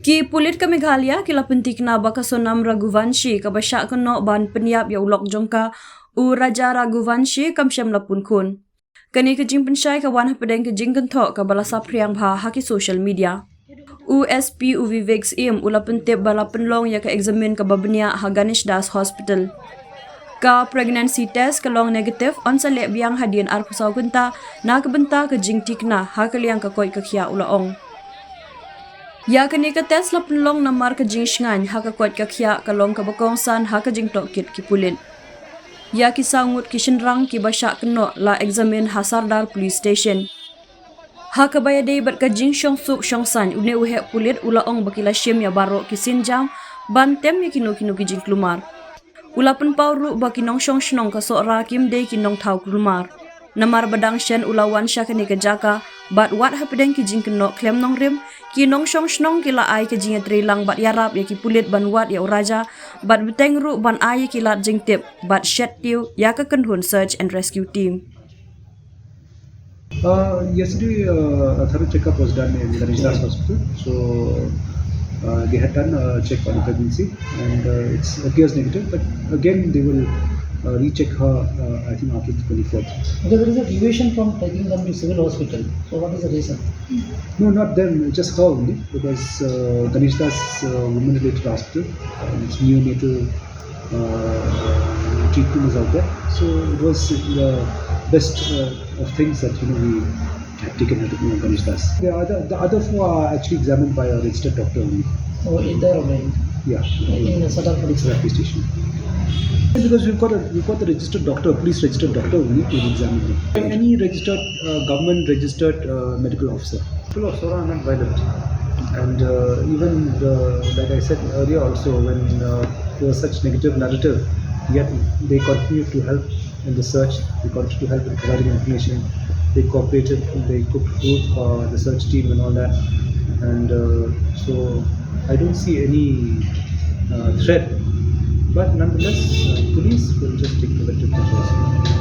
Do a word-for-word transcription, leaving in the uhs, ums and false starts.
Ki pulit ka Meghalaya ki la pynthikna ba ka Sonam Raghuvanshi kaba shah kynnoh ban pynïap ïa u lok jong ka, u Raja Raghuvanshi, kam shym la pun khun. Kane ka jingpynshai ka wan hapdeng ka jingkynthoh kaba la saphriang bha ha ki social media. U S P u Vivek Syiem u la pyntip ba la pynlong ïa ka eksamin kaba bniah ha Ganesh Das Hospital. Ka pregnancy test ka long negative, yn sa leh biang hadien arphew saw kynta na ka bynta ka jingthikna, ha ka liang ka koit ka khiah u la ong. Ïa kane ka test la pynlong namar ka jingshngaiñ ha ka koit ka khiah ka long kaba kongsan ha ka jingtohkit ki pulit. Ïa ki saw ngut ki shynrang kiba shah kynnoh la eksamin ha Sardar Police Station. Ha kaba ïadei bad ka jingshong suk shong saiñ, une u heh pulit u la ong ba ki la shim ïa baroh ki sienjam ban tem ïa kino kino ki jingkulmar. U la pynpaw ruh ba ki nongshong shnong ka Sohra kim dei ki nongthaw kulmar. Namar ba dang shen u la wan sha kane ka jaka bad wad hapdeng ki jingkynnoh khlem nongrim, ki nongshong shnong ki la ai ka jingïatreilang bad ïarap ïa ki pulit ban wad ïa u Raja, bad bteng ruh ban ai ïa ki lad jingtip bad shet tiew ïa ka kynhun search and rescue team. Uh, yesterday, uh, a thorough checkup was done in Ganesh Das Hospital. So uh, they had done a check on the pregnancy, and uh, it appears negative. But again, they will uh, recheck her, uh, I think, after the twenty-fourth. Because there is a deviation from taking them to civil hospital. So what is the reason? No, not them, just her only, because uh, Ganesh Das uh, Women Related Hospital, uh, it's neonatal uh, treatment is out there. So it was the best uh, of things that, you know, we have taken at, you know, Ganesh Das. The other, the other four are actually examined by a registered doctor only. Oh, in there only. Yeah, In the Sadar it's a police station. Because we've got a we've got the registered doctor, police registered doctor only to examine them. Any registered uh, government registered uh, medical officer. People of Sohra are not violent, and uh, even the, like I said earlier also, when uh, there was such negative narrative, yet they continued to help in the search. They continued to help in providing information. They cooperated. They cooked food for the search team and all that. And uh, so I don't see any uh, threat. But nonetheless, uh, police will just take preventive measures.